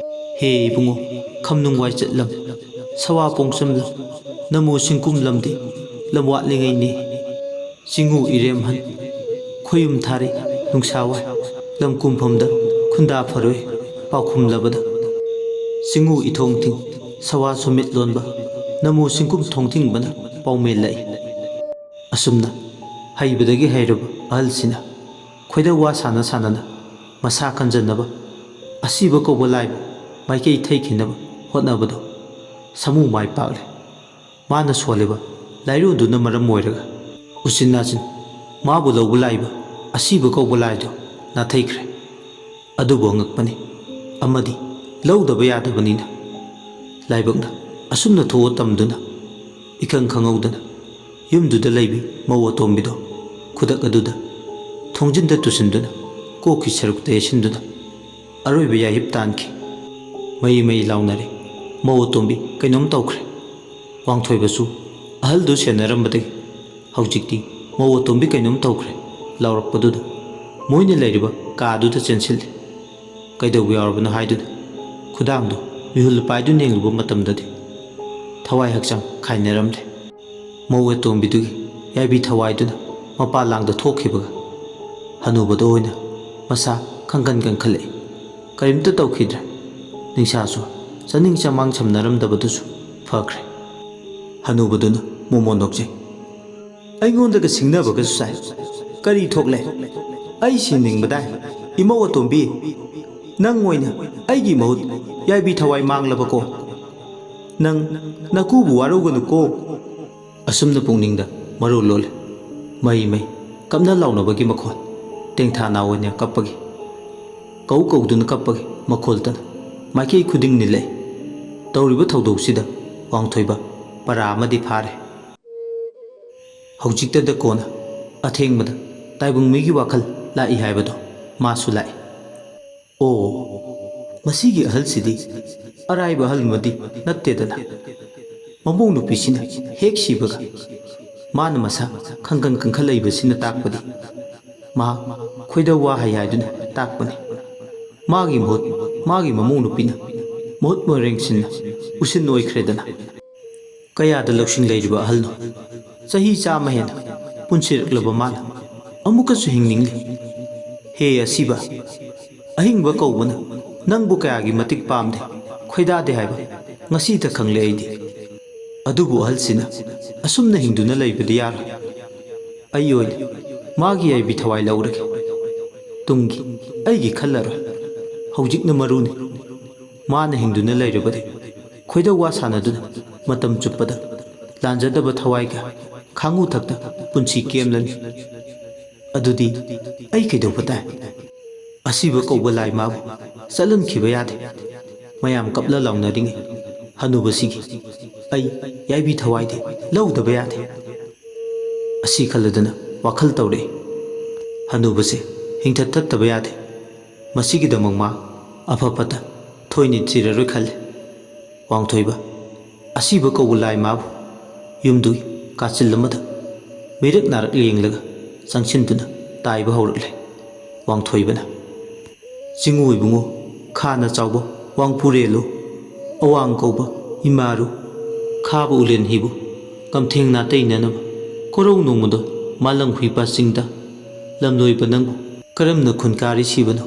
ꯍꯦ ꯏꯕꯨꯡꯉꯣ, ꯈꯝꯅꯨꯡ ꯋꯥꯏꯆꯠꯂꯝ, ꯁꯋꯥ ꯄꯣꯡꯆꯝꯂꯝ, ꯅꯃꯨ ꯁꯤꯡꯀꯨꯝꯂꯝꯗꯤ ꯂꯝ ꯋꯥꯠꯂꯤꯉꯩꯅꯤ꯫ ꯆꯤꯡꯉꯨ ꯏꯔꯦꯝꯍꯟ, ꯈꯣꯌꯨꯝ ꯊꯥꯔꯤ ꯅꯨꯡꯁꯥ ꯋꯥꯏ, ꯂꯝ ꯀꯨꯝꯐꯝꯗ ꯈꯨꯟꯗꯥ ꯐꯔꯣꯏ ꯄꯥꯎꯈꯨꯝꯂꯕꯗ, ꯆꯤꯡꯉꯨ ꯏꯊꯣꯡ ꯊꯤꯡ, ꯁꯋꯥ ꯁꯨꯃꯤꯠ ꯂꯣꯟꯕ, ꯅꯃꯨ ꯁꯤꯡꯀꯨꯝ ꯊꯣꯡ ꯊꯤꯡꯕꯅ ꯄꯥꯎꯃꯦꯜꯂꯛꯏ꯫ ꯑꯁꯨꯝꯅ ꯍꯩꯕꯗꯒꯤ ꯍꯩꯔꯕ ꯑꯍꯜꯁꯤꯅ ꯈꯣꯏꯗꯧ ꯋꯥ ꯁꯥꯟꯅ ꯁꯥꯟꯅꯅ ꯃꯁꯥ ꯀꯟꯖꯅꯕ, ꯑꯁꯤꯕ ꯀꯧꯕ ꯂꯥꯏꯕꯨ ꯃꯥꯏꯀꯩ ꯊꯩꯈꯤꯅꯕ ꯍꯣꯠꯅꯕꯗꯨ ꯁꯃꯨ ꯃꯥꯏ ꯄꯥꯛꯂꯦ꯫ ꯃꯥꯅ ꯁꯣꯜꯂꯤꯕ ꯂꯥꯏꯔꯨꯗꯨꯅ ꯃꯔꯝ ꯑꯣꯏꯔꯒ ꯎꯆꯤꯟ ꯅꯥꯆꯤꯟ ꯃꯥꯕꯨ ꯂꯧꯕ ꯂꯥꯛꯏꯕ ꯑꯁꯤꯕ ꯀꯧꯕ ꯂꯥꯏꯗꯨ ꯅꯥꯊꯩꯈ꯭ꯔꯦ꯫ ꯑꯗꯨꯕꯨ ꯑꯉꯛꯄꯅꯤ, ꯑꯃꯗꯤ ꯂꯧꯗꯕ ꯌꯥꯗꯕꯅꯤꯅ ꯂꯥꯏꯕꯛꯅ ꯑꯁꯨꯝꯅ ꯊꯣꯛꯑ ꯇꯝꯗꯨꯅ ꯏꯈꯪ ꯈꯪꯍꯧꯗꯅ ꯌꯨꯝꯗꯨꯗ ꯂꯩꯕꯤ ꯃꯧ ꯑꯇꯣꯝꯕꯤꯗꯣ ꯈꯨꯗꯛ ꯑꯗꯨꯗ ꯊꯣꯡꯖꯤꯟꯗ ꯇꯨꯁꯤꯟꯗꯨꯅ ꯀꯣꯛꯀꯤ ꯁꯔꯨꯛꯇ ꯌꯩꯁꯤꯟꯗꯨꯅ ꯑꯔꯣꯏꯕ ꯌꯥꯏꯍꯤꯞ ꯇꯥꯟꯈꯤ꯫ ꯃꯩ ꯃꯩ ꯂꯥꯎꯅꯔꯦ꯫ ꯃꯧ ꯑꯇꯣꯝꯕꯤ ꯀꯩꯅꯣꯝ ꯇꯧꯈ꯭ꯔꯦ꯫ ꯋꯥꯡꯊꯣꯏꯕꯁꯨ ꯑꯍꯜꯗꯨ ꯁꯦꯟꯅꯔꯝꯕꯗꯒꯤ ꯍꯧꯖꯤꯛꯇꯤ ꯃꯧ ꯑꯇꯣꯝꯕꯤ ꯀꯩꯅꯣꯝ ꯇꯧꯈ꯭ꯔꯦ ꯂꯥꯎꯔꯛꯄꯗꯨꯗ ꯃꯣꯏꯅ ꯂꯩꯔꯤꯕ ꯀꯥꯗꯨꯗ ꯆꯦꯟꯁꯤꯜꯂꯦ꯫ ꯀꯩꯗꯧꯕ ꯌꯥꯎꯔꯕꯅꯣ ꯍꯥꯏꯗꯨꯅ ꯈꯨꯗꯥꯡꯗꯣ ꯃꯤꯍꯨꯜ ꯄꯥꯏꯗꯨꯅ ꯌꯦꯡꯂꯨꯕ ꯃꯇꯝꯗꯗꯤ ꯊꯋꯥꯏ ꯍꯛꯆꯥꯡ ꯈꯥꯏꯅꯔꯝꯂꯦ꯫ ꯃꯧ ꯑꯇꯣꯝꯕꯤꯗꯨꯒꯤ ꯌꯥꯏꯕꯤ ꯊꯋꯥꯏꯗꯨꯅ ꯃꯄꯥꯟ ꯂꯥꯡꯗ ꯊꯣꯛꯈꯤꯕꯒ ꯍꯅꯨꯕꯗ ꯑꯣꯏꯅ ꯃꯁꯥ ꯈꯪꯀꯟ ꯀꯟꯈꯠꯂꯛꯏ꯫ ꯀꯔꯤꯝꯇ ꯇꯧꯈꯤꯗ꯭ꯔꯦ꯫ ꯅꯤꯡꯁꯥꯁꯨ ꯆꯥꯅꯤꯡ ꯆꯃꯥꯡ ꯁꯝꯅꯔꯝꯗꯕꯗꯨꯁꯨ ꯐꯈ꯭ꯔꯦ꯫ ꯍꯅꯨꯕꯗꯨꯅ ꯃꯣꯃꯣꯟ ꯅꯣꯛꯆꯩ꯫ "ꯑꯩꯉꯣꯟꯗꯒ ꯁꯤꯡꯅꯕꯒꯁꯨ ꯁꯥꯏ꯫ ꯀꯔꯤ ꯊꯣꯛꯂꯦ? ꯑꯩ ꯁꯤꯅꯤꯡꯕꯗꯥꯏ? ꯏꯃꯧ ꯑꯇꯣꯝꯕꯤ, ꯅꯪ ꯑꯣꯏꯅ ꯑꯩꯒꯤ ꯃꯍꯨꯠ ꯌꯥꯏꯕꯤ ꯊꯋꯥꯏ ꯃꯥꯡꯂꯕꯀꯣ? ꯅꯪ ꯅꯀꯨꯕꯨ ꯋꯥꯔꯧꯒꯅꯨꯀꯣ?" ꯑꯁꯨꯝꯅ ꯄꯨꯛꯅꯤꯡꯗ ꯃꯔꯨ ꯂꯣꯜꯂꯦ꯫ ꯃꯩ ꯃꯩ ꯀꯞꯅ ꯂꯥꯎꯅꯕꯒꯤ ꯃꯈꯣꯜ, ꯇꯦꯡꯊꯥ ꯅꯥꯎ ꯑꯣꯏꯅ ꯀꯞꯄꯒꯤ, ꯀꯧ ꯀꯧꯗꯨꯅ ꯀꯞꯄꯒꯤ ꯃꯈꯣꯜꯇꯅ ꯃꯥꯏꯀꯩ ꯈꯨꯗꯤꯡ ꯅꯤꯜꯂꯛꯏ꯫ ꯇꯧꯔꯤꯕ ꯊꯧꯗꯣꯛꯁꯤꯗ ꯋꯥꯡꯊꯣꯏꯕ ꯄꯔꯥ ꯑꯃꯗꯤ ꯐꯥꯔꯦ꯫ ꯍꯧꯖꯤꯛꯇꯗ ꯀꯣꯟꯅ ꯑꯊꯦꯡꯕꯗ ꯇꯥꯏꯕꯪ ꯃꯤꯒꯤ ꯋꯥꯈꯜ ꯂꯥꯛꯏ ꯍꯥꯏꯕꯗꯣ ꯃꯥꯁꯨ ꯂꯥꯛꯏ꯫ ꯑꯣ, ꯃꯁꯤꯒꯤ ꯑꯍꯜꯁꯤꯗꯤ ꯑꯔꯥꯏꯕ ꯑꯍꯜ ꯑꯃꯗꯤ ꯅꯠꯇꯦꯗꯅ꯫ ꯃꯃꯧ ꯅꯨꯄꯤꯁꯤꯅ ꯍꯦꯛ ꯁꯤꯕꯒ ꯃꯥꯅ ꯃꯁꯥ ꯈꯪꯀꯟ ꯀꯟꯈꯠꯂꯛꯏꯕꯁꯤꯅ ꯇꯥꯛꯄꯗꯤ ꯃꯍꯥꯛ ꯈꯣꯏꯗꯧ ꯋꯥ ꯍꯩ ꯍꯥꯏꯗꯨꯅ ꯇꯥꯛꯄꯅꯤ꯫ ꯃꯥꯒꯤ ꯃꯍꯨꯠ ꯃꯥꯒꯤ ꯃꯃꯧ ꯅꯨꯄꯤꯅ ꯃꯍꯨꯠ ꯃꯔꯦꯡ ꯁꯤꯟꯅ ꯎꯁꯤꯟ ꯑꯣꯏꯈ꯭ꯔꯦꯗꯅ꯫ ꯀꯌꯥꯗ ꯂꯧꯁꯤꯡ ꯂꯩꯔꯤꯕ ꯑꯍꯜꯅꯣ? ꯆꯍꯤ ꯆꯥꯝꯃ ꯍꯦꯟꯅ ꯄꯨꯟꯁꯤꯔꯛꯂꯕ ꯃꯥꯅ ꯑꯃꯨꯛꯀꯁꯨ ꯍꯤꯡꯅꯤꯡꯂꯤ꯫ ꯍꯦ ꯑꯁꯤꯕ, ꯑꯍꯤꯡꯕ ꯀꯧꯕꯅ ꯅꯪꯕꯨ ꯀꯌꯥꯒꯤ ꯃꯇꯤꯛ ꯄꯥꯝꯗꯦ, ꯈꯣꯏꯗꯥꯗꯦ ꯍꯥꯏꯕ ꯉꯁꯤꯇ ꯈꯪꯂꯦ ꯑꯩꯗꯤ꯫ ꯑꯗꯨꯕꯨ ꯑꯍꯜꯁꯤꯅ ꯑꯁꯨꯝꯅ ꯍꯤꯡꯗꯨꯅ ꯂꯩꯕꯗꯤ ꯌꯥꯔꯣꯏ꯫ ꯑꯩ ꯑꯣꯏꯅ ꯃꯥꯒꯤ ꯌꯥꯏꯕꯤ ꯊꯋꯥꯏ ꯂꯧꯔꯒꯦ꯫ ꯇꯨꯡꯒꯤ ꯑꯩꯒꯤ ꯈꯜꯂꯔꯣꯏ꯫ ꯍꯧꯖꯤꯛꯅ ꯃꯔꯨꯅꯤ꯫ ꯃꯥꯅ ꯍꯤꯡꯗꯨꯅ ꯂꯩꯔꯕꯗꯤ ꯈꯣꯏꯗꯧ ꯋꯥ ꯁꯥꯟꯅꯗꯨꯅ ꯃꯇꯝ ꯆꯨꯞꯄꯗ ꯂꯥꯟꯖꯗꯕ ꯊꯋꯥꯏꯒ ꯈꯥꯡꯉꯨ ꯊꯛꯇ ꯄꯨꯟꯁꯤ ꯀꯦꯝꯂꯅꯤ꯫ ꯑꯗꯨꯗꯤ ꯑꯩ ꯀꯩꯗꯧꯕ ꯇꯥꯏ? ꯑꯁꯤꯕ ꯀꯧꯕ ꯂꯥꯏ ꯃꯥꯕꯨ ꯆꯠꯍꯟꯈꯤꯕ ꯌꯥꯗꯦ꯫ ꯃꯌꯥꯝ ꯀꯞꯂ ꯂꯥꯎꯅꯔꯤꯉꯩ ꯍꯅꯨꯕꯁꯤꯒꯤ ꯑꯩ ꯌꯥꯏꯕꯤ ꯊꯋꯥꯏꯗꯤ ꯂꯧꯗꯕ ꯌꯥꯗꯦ꯫ ꯑꯁꯤ ꯈꯜꯂꯗꯨꯅ ꯋꯥꯈꯜ ꯇꯧꯔꯛꯏ꯫ ꯍꯅꯨꯕꯁꯦ ꯍꯤꯡꯊꯠ ꯊꯠꯇꯕ ꯌꯥꯗꯦ꯫ ꯃꯁꯤꯒꯤꯗꯃꯛ ꯃꯥ ꯑꯐ ꯐꯠꯇ ꯊꯣꯏꯅ ꯊꯤꯔꯔꯣꯏ ꯈꯜꯂꯦ꯫ ꯋꯥꯡꯊꯣꯏꯕ, ꯑꯁꯤꯕ ꯀꯧꯕ ꯂꯥꯏ ꯃꯥꯕꯨ ꯌꯨꯝꯗꯨꯒꯤ ꯀꯥꯆꯤꯜ ꯑꯃꯗ ꯃꯤꯔꯛ ꯅꯥꯔꯛ ꯌꯦꯡꯂꯒ ꯆꯪꯁꯤꯟꯗꯨꯅ ꯇꯥꯏꯕ ꯍꯧꯔꯛꯂꯦ꯫ ꯋꯥꯡꯊꯣꯏꯕꯅ, "ꯆꯤꯡꯉꯨ ꯏꯕꯨꯡꯉꯣ, ꯈꯥꯅ ꯆꯥꯎꯕ ꯋꯥꯡꯄꯨꯔꯦꯜꯂꯨ, ꯑꯋꯥꯡ ꯀꯧꯕ ꯏꯃꯥꯔꯨ, ꯈꯥꯕ ꯎꯂꯦꯟ ꯍꯤꯕꯨ ꯀꯝꯊꯦꯡ ꯅꯥꯇꯩꯅꯅꯕ ꯀꯣꯔꯧ ꯅꯣꯡꯃꯗꯣ ꯃꯥꯂꯪ ꯍꯨꯏꯄꯥ ꯆꯤꯡꯗ ꯂꯝꯂꯣꯏꯕ ꯅꯪꯕꯨ ꯀꯔꯝꯅ ꯈꯨꯟ ꯀꯥꯔꯤꯁꯤꯕꯅꯣ?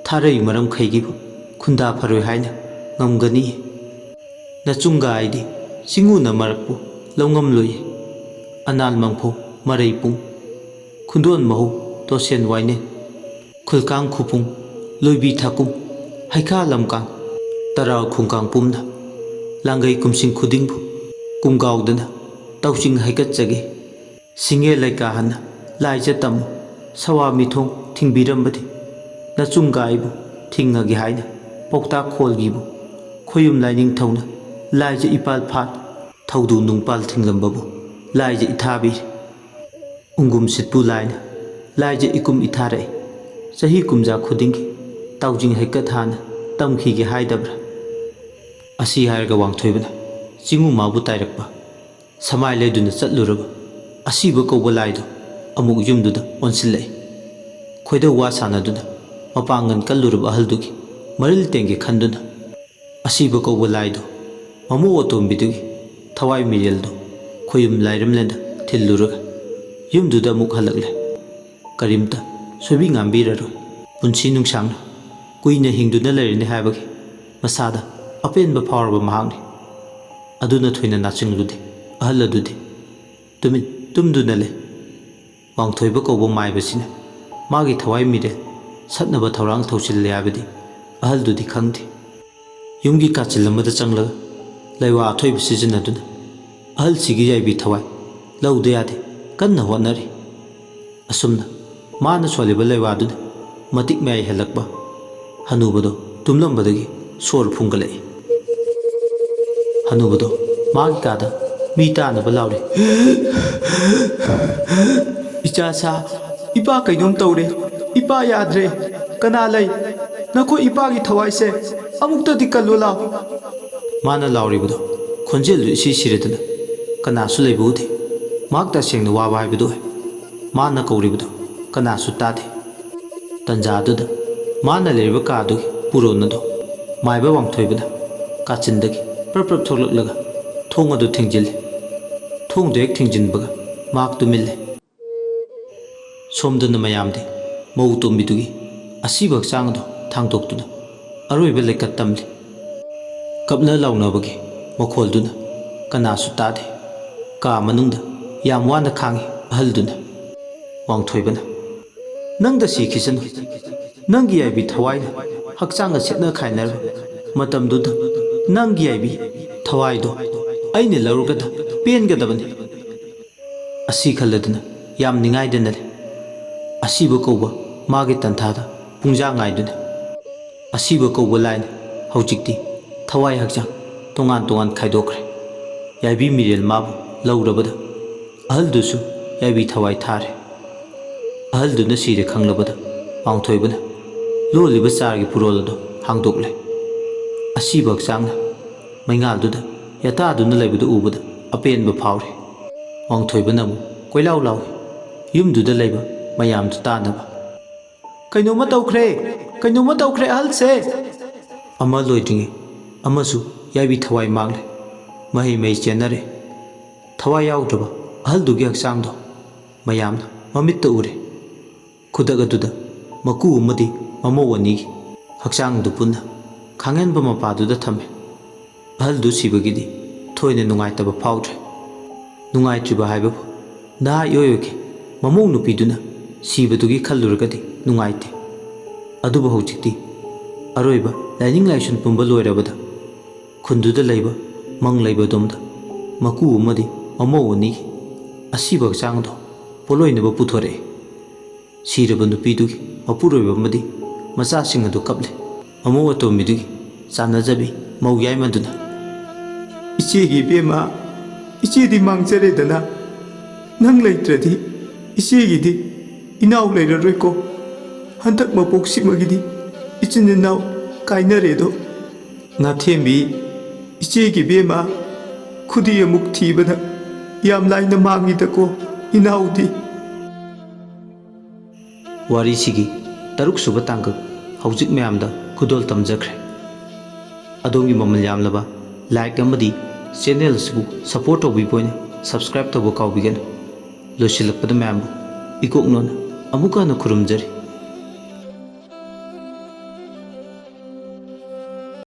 ꯊꯥꯔꯩ ꯃꯔꯝ ꯈꯩꯒꯤꯕꯨ ꯈꯨꯟꯗꯥ ꯐꯔꯣꯏ ꯍꯥꯏꯅ ꯉꯝꯒꯅꯤ? ꯅꯆꯨꯡꯒ ꯑꯩꯗꯤ ꯆꯤꯡꯉꯨꯅ ꯃꯔꯛꯄꯨ ꯂꯧꯉꯝꯂꯣꯏꯌꯦ꯫ ꯑꯅꯥꯜ ꯃꯪꯐꯧ ꯃꯔꯩ ꯄꯨꯡ, ꯈꯨꯟꯗꯣꯟ ꯃꯍꯨ ꯇꯣꯁꯦꯟ ꯋꯥꯏꯅꯦ꯫ ꯈꯨꯜꯀꯥꯡ ꯈꯨꯄꯨꯡ, ꯂꯣꯏꯕꯤ ꯊꯥꯀꯨꯝ, ꯍꯩꯈꯥ ꯂꯝꯀꯥꯡ, ꯇꯔꯥꯎ ꯈꯨꯡꯀꯥꯡ ꯄꯨꯝꯅ, ꯂꯥꯡꯒꯩ ꯀꯨꯝꯁꯤꯡ ꯈꯨꯗꯤꯡꯕꯨ ꯀꯨꯝꯒꯥꯎꯗꯅ ꯇꯧꯆꯤꯡ ꯍꯩꯀꯠꯆꯒꯦ꯫ ꯁꯤꯡꯉꯦ ꯂꯩꯀꯥ ꯍꯟꯅ ꯂꯥꯏꯖ ꯇꯝꯃꯨ, ꯁꯋꯥ ꯃꯤꯊꯣꯡ ꯊꯤꯡꯕꯤꯔꯝꯕꯗꯤ, ꯅꯆꯨꯡꯒ ꯑꯩꯕꯨ ꯊꯤꯡꯉꯒꯦ ꯍꯥꯏꯅ ꯄꯥꯎꯇꯥꯛ ꯈꯣꯜꯒꯤꯕꯨ ꯈꯣꯌꯨꯝ ꯂꯥꯏꯅꯤꯡꯊꯧꯅ ꯂꯥꯏꯖ ꯏꯄꯥꯜ ꯐꯥꯠ ꯊꯧꯗꯨ ꯅꯨꯡꯄꯥꯜ ꯊꯤꯡꯂꯝꯕꯕꯨ ꯂꯥꯏꯖ ꯏꯊꯥꯕꯤꯔꯦ꯫ ꯎꯡꯒꯨꯝ ꯁꯤꯠꯄꯨ ꯂꯥꯏꯅ ꯂꯥꯏꯖ ꯏꯀꯨꯝ ꯏꯊꯥꯔꯛꯏ꯫ ꯆꯍꯤ ꯀꯨꯝꯖꯥ ꯈꯨꯗꯤꯡꯒꯤ ꯇꯥꯎꯖꯤꯡ ꯍꯩꯀꯠ ꯍꯥꯟꯅ ꯇꯝꯈꯤꯒꯦ ꯍꯥꯏꯗꯕ꯭ꯔꯥ? ꯑꯁꯤ ꯍꯥꯏꯔꯒ ꯋꯥꯡꯊꯣꯏꯕꯅ ꯆꯤꯡꯉꯨ ꯃꯥꯕꯨ ꯇꯥꯏꯔꯛꯄ ꯁꯃꯥꯏ ꯂꯩꯗꯨꯅ ꯆꯠꯂꯨꯔꯕ ꯑꯁꯤꯕ ꯀꯧꯕ ꯂꯥꯏꯗꯨ ꯑꯃꯨꯛ ꯌꯨꯝꯗꯨꯗ ꯑꯣꯟꯁꯤꯜꯂꯛꯏ꯫ ꯈꯣꯏꯗꯧ ꯋꯥ ꯁꯥꯟꯅꯗꯨꯅ ꯃꯄꯥꯡꯒꯜ ꯀꯜꯂꯨꯔꯕ ꯑꯍꯜꯗꯨꯒꯤ ꯃꯔꯤꯜ ꯇꯦꯡꯒꯦ ꯈꯟꯗꯨꯅ ꯑꯁꯤꯕ ꯀꯧꯕ ꯂꯥꯏꯗꯨ ꯃꯃꯧ ꯑꯇꯣꯝꯕꯤꯗꯨꯒꯤ ꯊꯋꯥꯏ ꯃꯤꯔꯦꯜꯗꯨ ꯈꯣꯌꯨꯝ ꯂꯥꯏꯔꯝꯂꯦꯟꯗ ꯊꯤꯜꯂꯨꯔꯒ ꯌꯨꯝꯗꯨꯗ ꯑꯃꯨꯛ ꯍꯜꯂꯛꯂꯦ꯫ ꯀꯔꯤꯝꯇ ꯁꯣꯏꯕꯤ ꯉꯥꯝꯕꯤꯔꯔꯣꯏ꯫ ꯄꯨꯟꯁꯤ ꯅꯨꯡꯁꯥꯡꯅ ꯀꯨꯏꯅ ꯍꯤꯡꯗꯨꯅ ꯂꯩꯔꯅꯤ ꯍꯥꯏꯕꯒꯤ ꯃꯁꯥꯗ ꯑꯄꯦꯟꯕ ꯐꯥꯎꯔꯕ ꯃꯍꯥꯛꯅꯤ꯫ ꯑꯗꯨꯅ ꯊꯣꯏꯅ ꯅꯥꯆꯤꯡꯂꯨꯗꯦ ꯑꯍꯜ ꯑꯗꯨꯗꯤ꯫ ꯇꯨꯃꯤꯟ ꯇꯨꯝꯗꯨꯅ ꯂꯩ꯫ ꯋꯥꯡꯊꯣꯏꯕ ꯀꯧꯕ ꯃꯥꯏꯕꯁꯤꯅ ꯃꯥꯒꯤ ꯊꯋꯥꯏ ꯃꯤꯔꯦꯜ ꯁꯠꯅꯕ ꯊꯧꯔꯥꯡ ꯊꯧꯁꯤꯜꯂꯦ ꯍꯥꯏꯕꯗꯤ ꯑꯍꯜꯗꯨꯗꯤ ꯈꯪꯗꯦ꯫ ꯌꯨꯝꯒꯤ ꯀꯥꯆꯤꯜ ꯑꯃꯗ ꯆꯪꯂꯒ ꯂꯩꯋꯥ ꯑꯊꯣꯏꯕ ꯁꯤꯖꯤꯟꯅꯗꯨꯅ ꯑꯍꯜꯁꯤꯒꯤ ꯌꯥꯏꯕꯤ ꯊꯋꯥꯏ ꯂꯧꯗ ꯌꯥꯗꯦ ꯀꯟꯅ ꯍꯣꯠꯅꯔꯤ꯫ ꯑꯁꯨꯝꯅ ꯃꯥꯅ ꯁꯣꯜꯂꯤꯕ ꯂꯩꯋꯥꯗꯨꯅ ꯃꯇꯤꯛ ꯃꯌꯥꯏ ꯍꯦꯜꯂꯛꯄ ꯍꯅꯨꯕꯗꯣ ꯇꯨꯝꯂꯝꯕꯗꯒꯤ ꯁꯣꯔ ꯐꯨꯝꯒꯠꯂꯛꯏ꯫ ꯍꯅꯨꯕꯗꯣ ꯃꯥꯒꯤ ꯀꯥꯗ ꯃꯤ ꯇꯥꯅꯕ ꯂꯥꯎꯔꯤ꯫ "ꯏꯆꯥ ꯁꯥ, ꯏꯄꯥ ꯀꯩꯅꯣꯝ ꯇꯧꯔꯦ, ꯏꯄꯥ ꯌꯥꯗ꯭ꯔꯦ, ꯀꯅꯥ ꯂꯩ? ꯅꯈꯣꯏ ꯏꯄꯥꯒꯤ ꯊꯋꯥꯏꯁꯦ ꯑꯃꯨꯛꯇꯗꯤ ꯀꯜꯂꯨ ꯂꯥꯎ꯫" ꯃꯥꯅ ꯂꯥꯎꯔꯤꯕꯗꯣ ꯈꯣꯟꯖꯦꯜꯗꯨ ꯏꯁꯤ ꯁꯤꯔꯗꯅ ꯀꯅꯥꯁꯨ ꯂꯩꯕ ꯎꯗꯦ꯫ ꯃꯍꯥꯛ ꯇꯁꯦꯡꯅ ꯋꯥꯕ ꯍꯥꯏꯕꯗꯨ ꯑꯣꯏ꯫ ꯃꯥꯅ ꯀꯧꯔꯤꯕꯗꯨ ꯀꯅꯥꯁꯨ ꯇꯥꯗꯦ꯫ ꯇꯟꯖꯥ ꯑꯗꯨꯗ ꯃꯥꯅ ꯂꯩꯔꯤꯕ ꯀꯥ ꯑꯗꯨꯒꯤ ꯄꯨꯔꯣꯟ ꯑꯗꯨ ꯃꯥꯏꯕ ꯋꯥꯡꯊꯣꯏꯕꯅ ꯀꯥꯆꯤꯟꯗꯒꯤ ꯄ꯭ꯔꯞ ꯄ꯭ꯔꯞ ꯊꯣꯛꯂꯛꯂꯒ ꯊꯣꯡ ꯑꯗꯨ ꯊꯤꯡꯖꯤꯜꯂꯤ꯫ ꯊꯣꯡꯗꯨ ꯍꯦꯛ ꯊꯤꯡꯖꯤꯟꯕꯒ ꯃꯍꯥꯛ ꯇꯨꯃꯤꯜꯂꯦ꯫ ꯁꯣꯝꯗꯅ ꯃꯌꯥꯝꯗꯤ ꯃꯧ ꯇꯣꯝꯕꯤꯗꯨꯒꯤ ꯑꯁꯤꯕ ꯍꯛꯆꯥꯡ ꯑꯗꯨ ꯊꯥꯡꯗꯣꯛꯇꯨꯅ ꯑꯔꯣꯏꯕ ꯂꯩꯀꯠ ꯇꯝꯂꯤ꯫ ꯀꯞꯅ ꯂꯥꯎꯅꯕꯒꯤ ꯃꯈꯣꯜꯗꯨꯅ ꯀꯅꯥꯁꯨ ꯇꯥꯗꯦ꯫ ꯀꯥ ꯃꯅꯨꯡꯗ ꯌꯥꯝ ꯋꯥꯅ ꯈꯥꯡꯉꯤ ꯑꯍꯜꯗꯨꯅ꯫ ꯋꯥꯡꯊꯣꯏꯕꯅ, "ꯅꯪꯗ ꯁꯤꯈꯤꯁꯅꯨ꯫ ꯅꯪꯒꯤ ꯌꯥꯏꯕꯤ ꯊꯋꯥꯏꯅ ꯍꯛꯆꯥꯡꯒ ꯁꯦꯠꯅ ꯈꯥꯏꯅꯔꯕ ꯃꯇꯝꯗꯨꯗ ꯅꯪꯒꯤ ꯌꯥꯏꯕꯤ ꯊꯋꯥꯏꯗꯣ ꯑꯩꯅ ꯂꯧꯔꯒꯗ ꯄꯦꯟꯒꯗꯕꯅꯤ꯫" ꯑꯁꯤ ꯈꯜꯂꯗꯨꯅ ꯌꯥꯝ ꯅꯤꯡꯉꯥꯏꯗꯅ ꯂꯩ꯫ ꯑꯁꯤꯕ ꯀꯧꯕ ꯃꯥꯒꯤ ꯇꯟꯊꯥꯗ ꯄꯨꯡꯖꯥ ꯉꯥꯏꯗꯨꯅ꯫ ꯑꯁꯤꯕ ꯀꯧꯕ ꯂꯥꯏꯅ ꯍꯧꯖꯤꯛꯇꯤ ꯊꯋꯥꯏ ꯍꯛꯆꯥꯡ ꯇꯣꯉꯥꯟ ꯇꯣꯉꯥꯟ ꯈꯥꯏꯗꯣꯛꯈ꯭ꯔꯦ꯫ ꯌꯥꯏꯕꯤ ꯃꯤꯔꯦꯜ ꯃꯥꯕꯨ ꯂꯧꯔꯕꯗ ꯑꯍꯜꯗꯨꯁꯨ ꯌꯥꯏꯕꯤ ꯊꯋꯥꯏ ꯊꯥꯔꯦ꯫ ꯑꯍꯜꯗꯨꯅ ꯁꯤꯔꯦ ꯈꯪꯂꯕꯗ ꯋꯥꯡꯊꯣꯏꯕꯅ ꯂꯣꯜꯂꯤꯕ ꯆꯥꯔꯒꯤ ꯄꯨꯔꯣꯜ ꯑꯗꯨ ꯍꯥꯡꯗꯣꯛꯂꯦ꯫ ꯑꯁꯤꯕ ꯍꯛꯆꯥꯡꯅ ꯃꯩꯉꯥꯜꯗꯨꯗ ꯌꯥꯇꯥꯗꯨꯅ ꯂꯩꯕꯗꯨ ꯎꯕꯗ ꯑꯄꯦꯟꯕ ꯐꯥꯎꯔꯦ꯫ ꯋꯥꯡꯊꯣꯏꯕꯅ ꯑꯃꯨꯛ ꯀꯣꯏꯂꯥꯎ ꯂꯥꯎꯏ, ꯌꯨꯝꯗꯨꯗ ꯂꯩꯕ ꯃꯌꯥꯝꯗꯨ ꯇꯥꯅꯕ꯫ "ꯀꯩꯅꯣꯝꯃ ꯇꯧꯈ꯭ꯔꯦ! ꯀꯩꯅꯣꯝꯃ ꯇꯧꯈ꯭ꯔꯦ ꯑꯍꯜꯁꯦ!" ꯑꯃ ꯂꯣꯏꯗ꯭ꯔꯤꯉꯩ ꯑꯃꯁꯨ ꯌꯥꯏꯕꯤ ꯊꯋꯥꯏ ꯃꯥꯡꯂꯦ꯫ ꯃꯍꯩ ꯃꯍꯩ ꯆꯦꯟꯅꯔꯦ꯫ ꯊꯋꯥꯏ ꯌꯥꯎꯗ꯭ꯔꯕ ꯑꯍꯜꯗꯨꯒꯤ ꯍꯛꯆꯥꯡꯗꯣ ꯃꯌꯥꯝꯅ ꯃꯃꯤꯠꯇ ꯎꯔꯦ꯫ ꯈꯨꯗꯛ ꯑꯗꯨꯗ ꯃꯀꯨ ꯑꯃꯗꯤ ꯃꯃꯧ ꯑꯅꯤꯒꯤ ꯍꯛꯆꯥꯡꯗꯨ ꯄꯨꯟꯅ ꯈꯥꯡꯍꯦꯟꯕ ꯃꯄꯥꯗꯨꯗ ꯊꯝꯃꯦ꯫ ꯑꯍꯜꯗꯨ ꯁꯤꯕꯒꯤꯗꯤ ꯊꯣꯏꯅ ꯅꯨꯡꯉꯥꯏꯇꯕ ꯐꯥꯎꯗ꯭ꯔꯦ꯫ ꯅꯨꯡꯉꯥꯏꯇ꯭ꯔꯤꯕ ꯍꯥꯏꯕꯕꯨ ꯅꯍꯥ ꯏꯑꯣꯏ ꯑꯣꯏꯈꯤ꯫ ꯃꯃꯧ ꯅꯨꯄꯤꯗꯨꯅ ꯁꯤꯕꯗꯨꯒꯤ ꯈꯜꯂꯨꯔꯒꯗꯤ ꯅꯨꯡꯉꯥꯏꯇꯦ꯫ ꯑꯗꯨꯕꯨ ꯍꯧꯖꯤꯛꯇꯤ ꯑꯔꯣꯏꯕ ꯂꯥꯏꯅꯤꯡ ꯂꯥꯏꯁꯣꯟ ꯄꯨꯝꯕ ꯂꯣꯏꯔꯕꯗ ꯈꯨꯟꯗꯨꯗ ꯂꯩꯕ ꯃꯪ ꯂꯩꯕ ꯑꯗꯣꯝꯗ ꯃꯀꯨ ꯑꯃꯗꯤ ꯃꯃꯧ ꯑꯅꯤꯒꯤ ꯑꯁꯤꯕ ꯍꯛꯆꯥꯡꯗꯣ ꯄꯣꯠꯂꯣꯏꯅꯕ ꯄꯨꯊꯣꯔꯛꯏ꯫ ꯁꯤꯔꯕ ꯅꯨꯄꯤꯗꯨꯒꯤ ꯃꯄꯨꯔꯣꯏꯕ ꯑꯃꯗꯤ ꯃꯆꯥꯁꯤꯡ ꯑꯗꯨ ꯀꯞꯂꯤ꯫ ꯃꯃꯧ ꯑꯇꯣꯝꯕꯤꯗꯨꯒꯤ ꯆꯥꯟꯅꯖꯕꯤ ꯃꯧ ꯌꯥꯏꯃꯗꯨꯅ, "ꯏꯆꯦꯒꯤ ꯏꯕꯦꯝꯃ, ꯏꯆꯦꯗꯤ ꯃꯥꯡꯖꯔꯦꯗꯅ꯫ ꯅꯪ ꯂꯩꯇ꯭ꯔꯗꯤ ꯏꯆꯦꯒꯤꯗꯤ ꯏꯅꯥꯎ ꯂꯩꯔꯔꯣꯏꯀꯣ꯫ ꯍꯟꯗꯛ ꯃꯄꯣꯛꯁꯤꯃꯒꯤꯗꯤ ꯏꯆꯤꯟ ꯏꯅꯥꯎ ꯀꯥꯏꯅꯔꯦꯗꯣ꯫" "ꯉꯥꯊꯦꯝꯕꯤ, ꯏꯆꯦꯒꯤ ꯏꯕꯦꯝꯃ, ꯈꯨꯗꯤ ꯑꯃꯨꯛ ꯊꯤꯕꯗ ꯌꯥꯝ ꯂꯥꯏꯅ ꯃꯥꯡꯉꯤꯗꯀꯣ ꯏꯅꯥꯎꯗꯤ꯫" ꯋꯥꯔꯤꯁꯤꯒꯤ ꯇꯔꯨꯛ ꯁꯨꯕ ꯇꯥꯡꯀꯛ ꯍꯧꯖꯤꯛ ꯃꯌꯥꯝꯗ ꯈꯨꯗꯣꯜ ꯇꯝꯖꯈ꯭ꯔꯦ꯫ ꯑꯗꯣꯝꯒꯤ ꯃꯃꯜ ꯌꯥꯝꯂꯕ like ꯑꯃꯗꯤ channel ꯑꯁꯤꯕꯨ support ꯇꯧꯕꯤꯕ ꯑꯣꯏꯅ subscribe ꯇꯧꯕ ꯀꯥꯎꯕꯤꯒꯅꯨ꯫ ꯂꯣꯏꯁꯤꯜꯂꯛꯄꯗ ꯃꯌꯥꯝꯕꯨ ꯏꯀꯣꯛꯅꯣꯅ ꯑꯃꯨꯛꯀ ꯍꯟꯅ ꯈꯨꯔꯨꯝꯖꯔꯤ꯫